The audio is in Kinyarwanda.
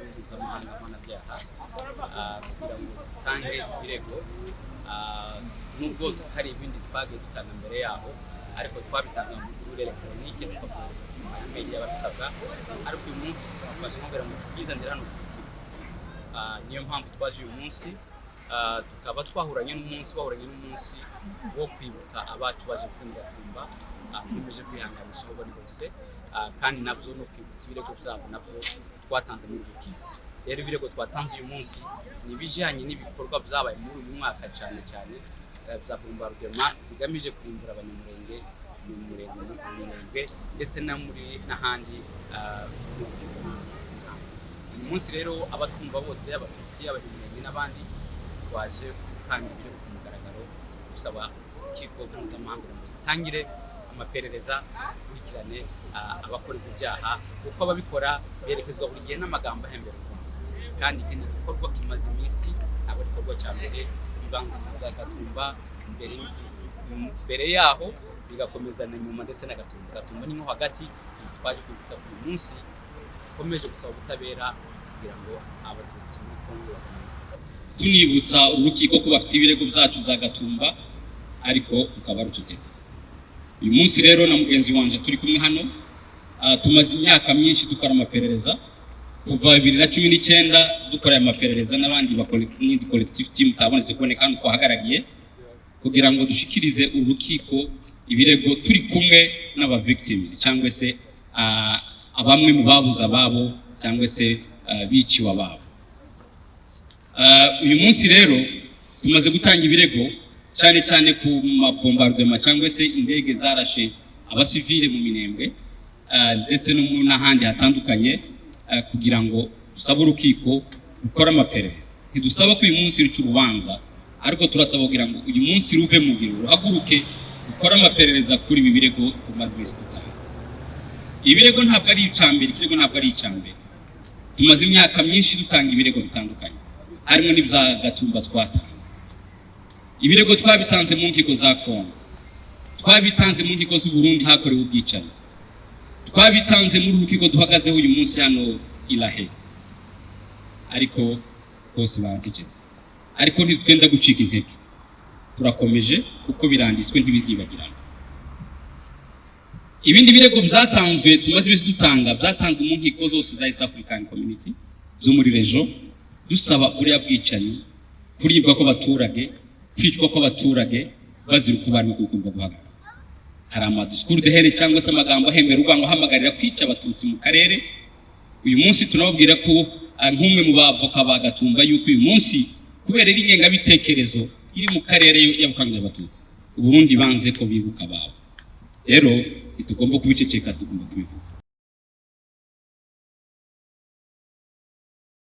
Mpuzamahanga Mpanabyaha kugira ngo dutange ibirego, nubwo hari ibindi twagiye dutanga mbere yaho, ariko twabitanga mu buryo buri électronique, tukabyohereza ku ma email y'ababisabwa, ariko uyu munsi twafashe kugira ngo tubizanire hano ku rukiko. Niyo mpamvu twaje uyu munsi, tukaba twahuranye n'umunsi wahuranye n'umunsi wo kwibuka abacu baje mu Gatumba. Nkomeje kwihanganisha aho bari hose, kandi nabyo no kwibutsa ibirego byabo nabyo twatanze muri uru rukiko. Rero ibirego twatanze uyu munsi ni ibijyanye n'ibikorwa byabaye muri uyu mwaka, cyane cyane bya bombardement zigamije kurimbura Abanyamurenge mu murenge, mu Minembwe, ndetse no muri n'ahandi mu gihugu. Uyu munsi rero abatwumva bose, Abatutsi, Abanyamurenge n'abandi, twaje gutanga ibirego ku mugaragaro, gusaba Urukiko Mpuzamahanga kugira ngo dutangire amaperereza, dukurikirane abakora ibyo byaha, kuko ababikora berekezwa buri gihe n'amagambo ahembera u Rwanda. Kandi iki ni igikorwa kimaze iminsi, ntabwo ari igikorwa cya mbere. Bibanziriza ibya Gatumba mbere, mbere yaho bigakomeza na nyuma, ndetse na Gatumba. Gatumba ni nko hagati. Twaje kwibutsa ko uyu munsi dukomeje gusaba ubutabera kugira ngo Abatutsi muri Kongo babone. Tunibutsa urukiko ko bafite ibirego byacu bya Gatumba, ariko rukaba rucecetse. Uyu munsi rero na mugenzi wanje turi kumwe hano, tumaze imyaka myinshi dukora amaperereza, kuva 2019 dukora aya maperereza n'abandi n'indi collective team utabonetse kuboneka hano twahagarariye, kugira ngo dushikirize urukiko ibirego turi kumwe n'aba victims, cyangwa se bamwe mu babuze ababo, cyangwa se biciwe ababo. Uyu munsi rero tumaze gutanga ibirego, cyane cyane ku mabombardement cyangwa se indege zarashe abasivile mu Minembwe, ndetse no n'ahandi hatandukanye, kugira ngo dusabe urukiko rukore amaperereza. Ntidusaba ko uyu munsi ruca urubanza, ariko turasaba kugira ngo uyu munsi ruve mu biro, ruhaguruke rukore amaperereza kuri ibi birego tumaze iminsi dutanga. Ibirego ntabwo ari icya mbere, ikirego ntabwo ari icya mbere. Tumaze imyaka myinshi dutanga ibirego bitandukanye, harimo n'ibya Gatumba twatanze. Ibirego twabitanze mu nkiko za Kongo, twabitanze mu nkiko z'u Burundi hakorewe ubwicanyi, twabitanze muri urukiko duhagazeho uyu munsi hano i La Haye, ariko bose baracecetse. Ariko ntitwenda gucika intege, turakomeje kuko biranditswe, ntibizibagirana. Ibindi birego byatanzwe, tumaze iminsi dutanga, byatanzwe mu nkiko zose za East African Community zo muri région, dusaba buriya bwicanyi, kuribwa kw'abaturage, kwicwa kw'abaturage bazira uko barimo, kugomba guhagarara. Hari amadiscours de haine cyangwa se amagambo ahembera urwango, ahamagarira kwica Abatutsi mu karere. Uyu munsi tunababwira ko nk'umwe mu bavoka ba Gatumba, yuko uyu munsi kubera iri ngengabitekerezo iri mu karere y'abakangurira Abatutsi, Uburundi banze ko bibuka ababo. Rero ntitugomba kubiceceka, tugomba kubivuga.